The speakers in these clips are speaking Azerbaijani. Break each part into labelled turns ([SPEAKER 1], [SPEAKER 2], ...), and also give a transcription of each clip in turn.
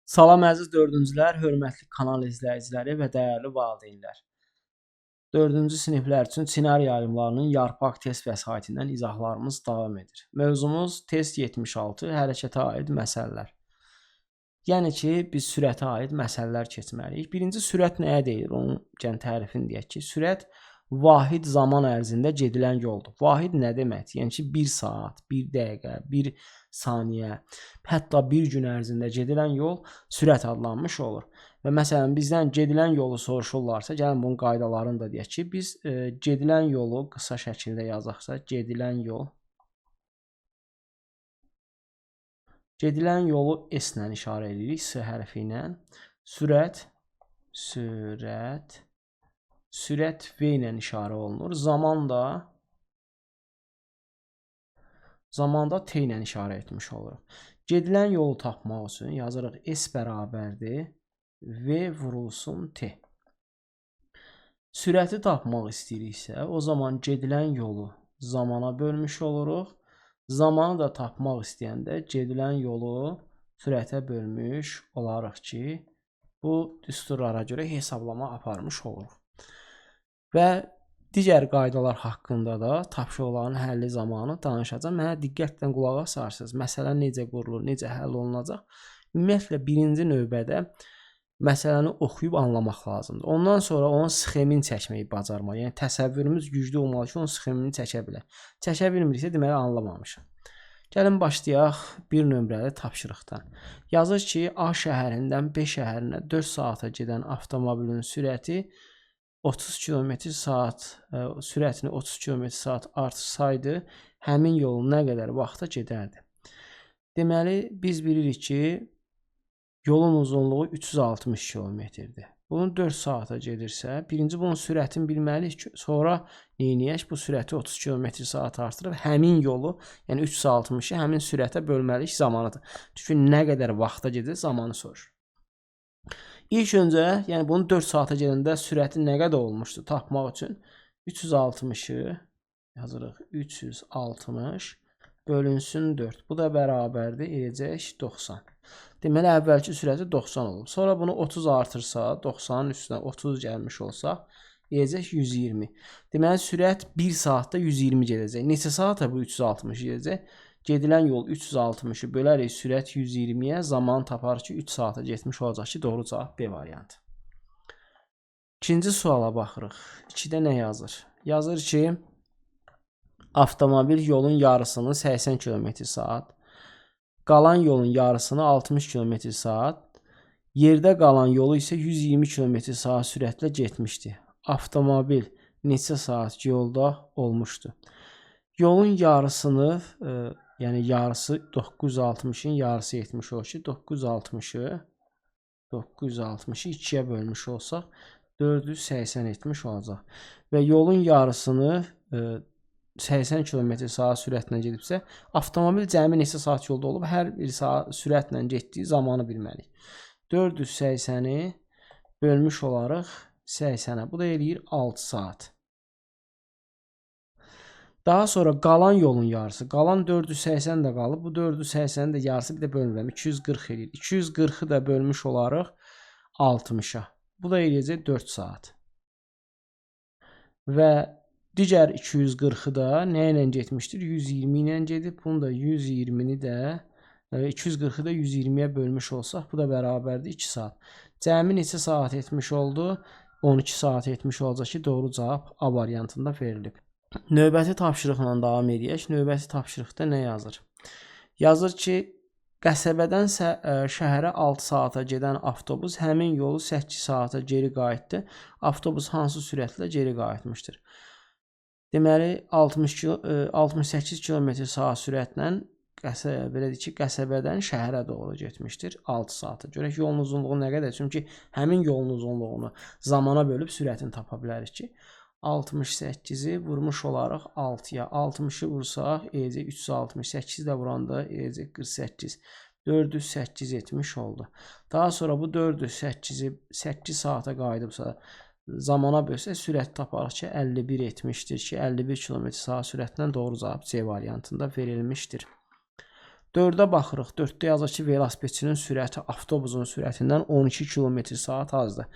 [SPEAKER 1] Salam əziz dördüncülər, hörmətli kanal izləyiciləri və dəyərli valideynlər. Dördüncü siniflər üçün Çinar Yayımlarının Yarpaq test vəsaitindən izahlarımız davam edir. Mövzumuz test 76, hərəkətə aid məsələlər. Yəni ki, biz sürətə aid məsələlər keçməliyik. Birinci sürət nəyə deyilir? Onun tərifini deyək ki, sürət vahid zaman ərzində gedilən yoldur. Vahid nə deməkdir? Yəni ki, 1 saat, 1 dəqiqə, 1 saniyə, hətta bir gün ərzində gedilən yol sürət adlanmış olur. Və məsələn, bizdən gedilən yolu soruşurlarsa, gəlin bunun qaydalarını da deyək ki, biz gedilən yolu qısa şəkildə yazaqsa, gedilən yol S ilə işarə edirik, S hərfi ilə. Sürət V ilə işarə olunur. Zamanda T ilə işarə etmiş oluruq. Gedilən yolu tapmaq üçün yazırıq S bərabərdir V vurulsun T. Sürəti tapmaq istəyiriksə, o zaman gedilən yolu zamana bölmüş oluruq. Zamanı da tapmaq istəyəndə gedilən yolu sürətə bölmüş olarıq ki, bu düsturlara görə hesablama aparmış oluruq. Və digər qaydalar haqqında da tapşırıqların həlli zamanı danışacağam. Mənə diqqətlə qulaq asarsınız. Məsələ necə qurulur, necə həll olunacaq. Ümumiyyətlə, birinci növbədə məsələni oxuyub anlamaq lazımdır. Ondan sonra onun sxemini çəkməyi bacarmaq. Yəni, təsəvvürümüz güclü olmalı ki, onun sxemini çəkə bilər. Çəkə bilmiriksə, deməli, anlamamışıq. Gəlin, başlayaq bir nömrəli tapşırıqdan. Yazır ki, A şəhərindən B şəhərinə 4 saata gedən avtomobilin sürəti 30 km saat sürətini 30 km saat artırsaydı, həmin yolu nə qədər vaxta gedərdi? Deməli, biz bilirik ki, yolun uzunluğu 360 kilometrdir. Bunun 4 saata gedirsə, birinci bunun sürətini bilməliyik ki, sonra neyniyək? Bu sürəti 30 km saat artırıb həmin yolu, yəni 360-ı həmin sürətə bölməliyik zamanıdır. Çünki nə qədər vaxta gedir, zamanı soruşur. İlk öncə, yəni bunu 4 saata gedəndə sürəti nə qədər olmuşdu tapmaq üçün 360-ı yazırıq, 360 bölünsün 4. Bu da bərabərdir, eləyəcək 90. Deməli, əvvəlki sürəti 90 olub. Sonra bunu 30 artırsa, 90-ın üstünə 30 gəlmiş olsa, eləyəcək 120. Deməli, sürət 1 saatda 120 gedəcək. Neçə saata bu 360 gedəcək? Gedilən yol 360-ı bölərik sürət 120-yə, zaman tapar ki, 3 saata getmiş olacaq ki, doğru cavab B variantı. İkinci suala baxırıq. 2-də nə yazır? Yazır ki, avtomobil yolun yarısını 80 km saat, qalan yolun yarısını 60 km saat, yerdə qalan yolu isə 120 km saat sürətlə getmişdi. Avtomobil neçə saat yolda olmuşdu? Yolun yarısını, yəni yarısı 960-ın yarısı etmiş olur ki, 960-ı 2-yə bölmüş olsaq 480 etmiş olacaq. Və yolun yarısını 80 km saat sürətlə gedibsə, avtomobil cəmi neçə saat yolda olub, hər bir saat sürətlə getdiyi zamanı bilməliyik. 480-i bölmüş olarıq 80-ə. Bu da eləyir 6 saat. Daha sonra qalan yolun yarısı, qalan 480 də qalıb. Bu 480-in də yarısı bir də bölmürəm. 240 eləyir. 240-ı da bölmüş olarıq 60-a. Bu da eləyəcək 4 saat. Və digər 240-ı da nə ilə getmişdir? 120 ilə gedib. Bunu da 120-ni də 240-ı da 120-yə bölmüş olsaq, bu da bərabərdir 2 saat. Cəmi neçə saat etmiş oldu? 12 saat etmiş olacaq ki, doğru cavab A variantında verilib. Növbəti tapşırıqla davam edək. Növbəti tapşırıqda nə yazır? Yazır ki, qəsəbədən şəhərə 6 saata gedən avtobus həmin yolu 8 saata geri qayıtdı. Avtobus hansı sürətlə geri qayıtmışdır? Deməli, 68 km saat sürətlə belə deyək ki, qəsəbədən şəhərə doğru getmişdir 6 saata. Görək yolun uzunluğu nə qədər? Çünki həmin yolun uzunluğunu zamana bölüb sürətini tapa bilərik ki, 68-i vurmuş olaraq 6-ya. 60-ı vursaq eləyəcək 368 də vuranda eləyəcək 48. 408 etmiş oldu. Daha sonra bu 408-i 8 saata qayıdıbsa, zamana bölsək sürət taparıq ki, 51 etmişdir ki, 51 km saat sürətlə doğru cavab C variantında verilmişdir. 4-ə baxırıq. 4-də yazır ki, velosipedçinin sürəti avtobusun sürətindən 12 km saat azdır.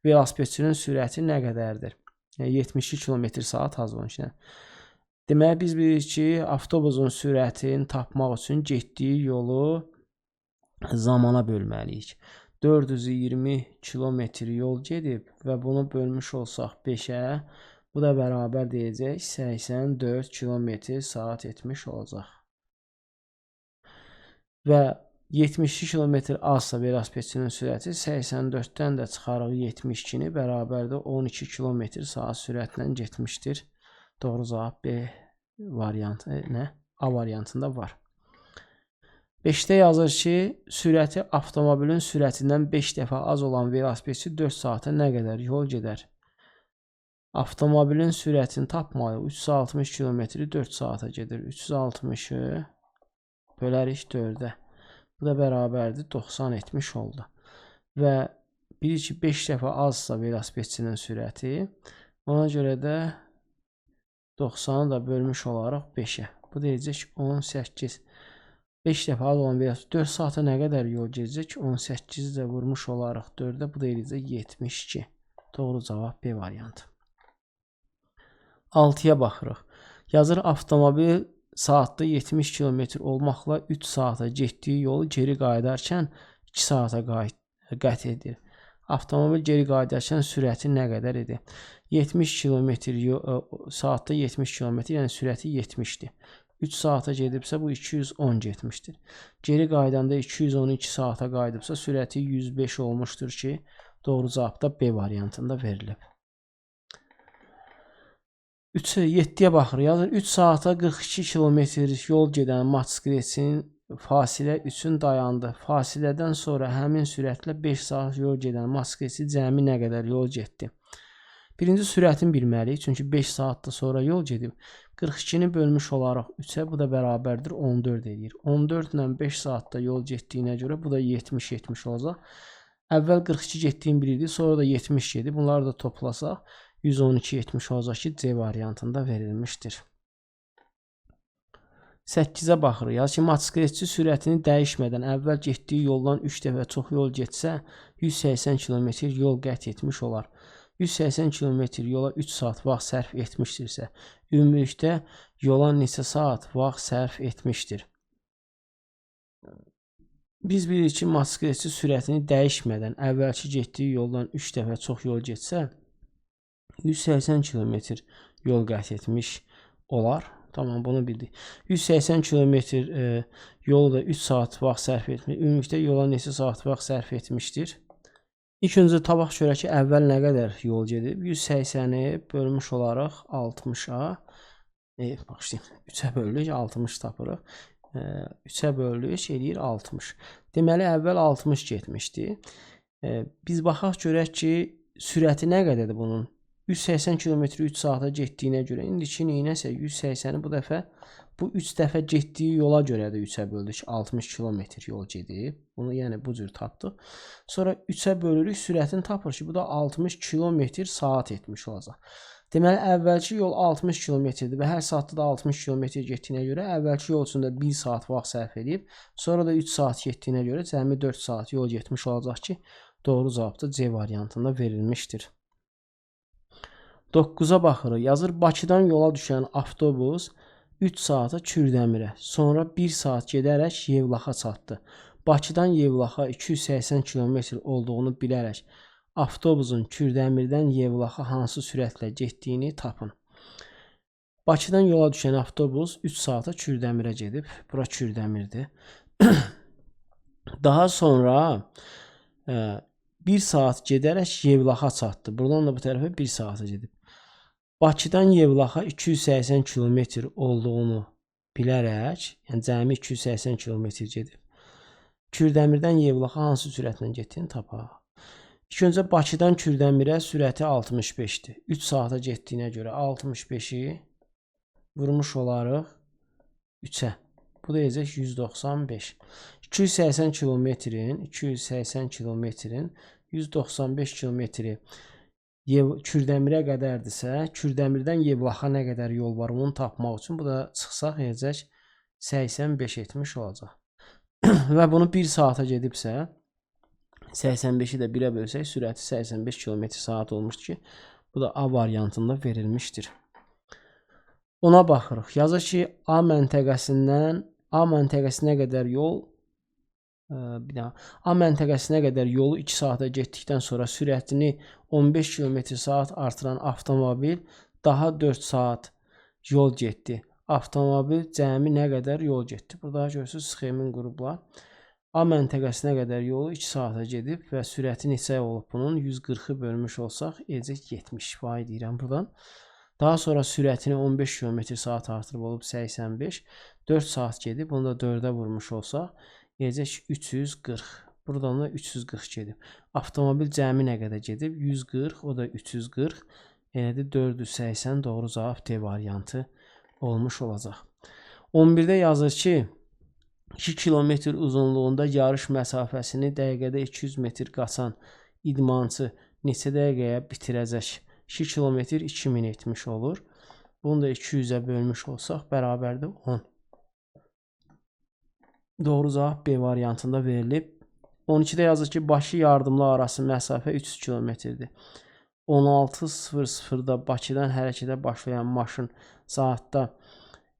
[SPEAKER 1] Velosipedçinin sürəti nə qədərdir? Yəni 72 km saat az 12-dən. Deməli, biz bilirik ki, avtobusun sürətini tapmaq üçün getdiyi yolu zamana bölməliyik. 420 km yol gedib və bunu bölmüş olsaq 5-ə, bu da bərabər deyəcək 84 km saat etmiş olacaq. Və 72 km azsa velosipedçinin sürəti 84-dən də çıxarıq 72-ni, bərabərdir 12 km saat sürətlə getmişdir. Doğru cavab B variantı, nə? A variantında var. 5-də yazır ki, sürəti avtomobilin sürətindən 5 dəfə az olan velosipedçi 4 saata nə qədər yol gedər? Avtomobilin sürətini tapmalıyıq. 360 km 4 saata gedir. 360-ı bölərik 4-ə. Bu da bərabərdir 90 etmiş oldu. Və bilir ki, 5 dəfə azsa velosipedçinin sürəti, ona görə də 90-ı da bölmüş olaraq 5-ə. Bu deyəcək 18. 5 dəfə az olan velosiped 4 saata nə qədər yol gedəcək? 18-i də vurmuş olaraq 4-ə, bu da eləyəcək 72. Doğru cavab B variantı. 6-ya baxırıq. Yazır avtomobil saatda 70 km olmaqla 3 saata getdiyi yolu geri qayıdarkən 2 saata qət edir. Avtomobil geri qayıdarkən sürəti nə qədər idi? 70 km saatda 70 km, yəni sürəti 70-dir. 3 saata gedibsə bu 210 getmişdir. Geri qayıdanda 212 saata qayıdıbsa sürəti 105 olmuşdur ki, doğru cavab da B variantında verilib. 3-ə 7-yə baxırıq. Yazır 3 saata 42 km yol gedən motosikletçinin fasilə üçün dayandı. Fasilədən sonra həmin sürətlə 5 saat yol gedən motosikletçi cəmi nə qədər yol getdi? Birinci sürətini bilməliyik. Çünki 5 saatda sonra yol gedib. 42-ni bölmüş olaraq 3-ə, bu da bərabərdir 14 eləyir. 14 ilə 5 saatda yol getdiyinə görə bu da 70 etmiş olacaq. Əvvəl 42 getdiyini bilirdik, sonra da 70 gedib. Bunları da toplasaq 112 etmiş olacaq ki, C variantında verilmişdir. 8-ə baxırıq. Yazır ki, motosikletçi sürətini dəyişmədən əvvəl getdiyi yoldan 3 dəfə çox yol getsə, 180 km yol qət etmiş olar. 180 km yola 3 saat vaxt sərf etmişdirsə, ümumilikdə yola neçə saat vaxt sərf etmişdir? Biz bilirik ki, motosikletçi sürətini dəyişmədən əvvəlki getdiyi yoldan 3 dəfə çox yol getsə, 180 km yol qət etmiş olar. Tamam, bunu bildik. 180 km yolu da 3 saat vaxt sərf etmiş. Ümumilikdə yola neçə saat vaxt sərf etmişdir? İlk öncə tapaq görək ki, əvvəl nə qədər yol gedib? 180-i bölmüş olaraq 60-a, bağışlayın, 3-ə bölürük, 60 tapırıq. 3-ə bölürük, eləyir 60. Deməli, əvvəl 60 getmişdi. Biz baxaq görək ki, sürəti nə qədərdir bunun? 180 km 3 saata getdiyinə görə indiki neynəsə 180-i bu dəfə bu 3 dəfə getdiyi yola görə də 3-ə böldük. 60 km yol gedib. Bunu yəni bu cür tapdıq. Sonra 3-ə bölürük, sürətini tapırıq ki, bu da 60 km saat etmiş olacaq. Deməli, əvvəlki yol 60 km-dir və hər saatda da 60 km getdiyinə görə əvvəlki yol üçün də 1 saat vaxt sərf edib, sonra da 3 saat getdiyinə görə cəmi 4 saat yol getmiş olacaq ki, doğru cavab da C variantında verilmişdir. 9-a baxırıq. Yazır Bakıdan yola düşən avtobus 3 saata Kürdəmirə, sonra 1 saat gedərək Yevlaxa çatdı. Bakıdan Yevlaxa 280 km olduğunu bilərək avtobusun Kürdəmirdən Yevlaxa hansı sürətlə getdiyini tapın. Bakıdan yola düşən avtobus 3 saata Kürdəmirə gedib. Bura Kürdəmirdir. Daha sonra 1 saat gedərək Yevlaxa çatdı. Buradan da bu tərəfə 1 saata gedib. Bakıdan Yevlaxa 280 km olduğunu bilərək, yəni cəmi 280 km gedib. Kürdəmirdən Yevlaxa hansı sürətlə getdiyini tapaq. İlk öncə Bakıdan Kürdəmirə sürəti 65-dir. 3 saata getdiyinə görə 65-i vurmuş olarıq 3-ə. Bu da edəcək 195. 280 kilometrin 280 kilometrin 195 kilometri Kürdəmirə qədərdirsə, Kürdəmirdən Yevlaxa nə qədər yol var onu tapmaq üçün bu da çıxsaq edəcək 85 etmiş olacaq. Və bunu 1 saata gedibsə, 85-i də 1-ə bölsək, sürəti 85 km saat olmuşdur ki, bu da A variantında verilmişdir. Ona baxırıq. Yazır ki, A məntəqəsindən A məntəqəsinə qədər yol A məntəqəsinə qədər yolu 2 saata getdikdən sonra sürətini 15 km saat artıran avtomobil daha 4 saat yol getdi. Avtomobil cəmi nə qədər yol getdi? Burada görürsünüz sxemin qurublar. A məntəqəsinə qədər yolu 2 saata gedib və sürəti neçə olub bunun? 140-ı bölmüş olsaq, edəcək 70. Vay deyirəm buradan. Daha sonra sürətini 15 km saat artırıb olub 85. 4 saat gedib, bunu da 4-ə vurmuş olsaq, edəcək 340. Buradan da 340 gedib. Avtomobil cəmi nə qədər gedib? 140, o da 340. Elədir 480, doğru cavab D variantı olmuş olacaq. 11-də yazır ki, 2 kilometr uzunluğunda yarış məsafəsini dəqiqədə 200 metr qaçan idmançı neçə dəqiqəyə bitirəcək? 2 kilometr 2000 etmiş olur. Bunu da 200-ə bölmüş olsaq bərabərdir 10. Doğru cavab B variantında verilib. 12-də yazır ki, Bakı yardımlı arası məsafə 300 kilometrdir. 16:00-da Bakıdan hərəkətə başlayan maşın saatda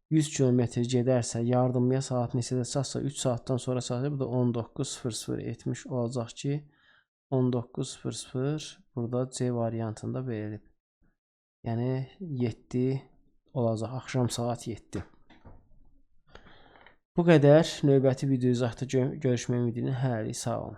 [SPEAKER 1] 100 km gedərsə, yardımlıya saat neçədə çatsa, 3 saatdan sonra çatır. Bu da 19:00 etmiş olacaq ki, 19:00 burada C variantında verilib. Yəni 7 olacaq. Axşam saat 7. Bu qədər. Növbəti video izahda görüşmək ümidi ilə hələlik sağ olun.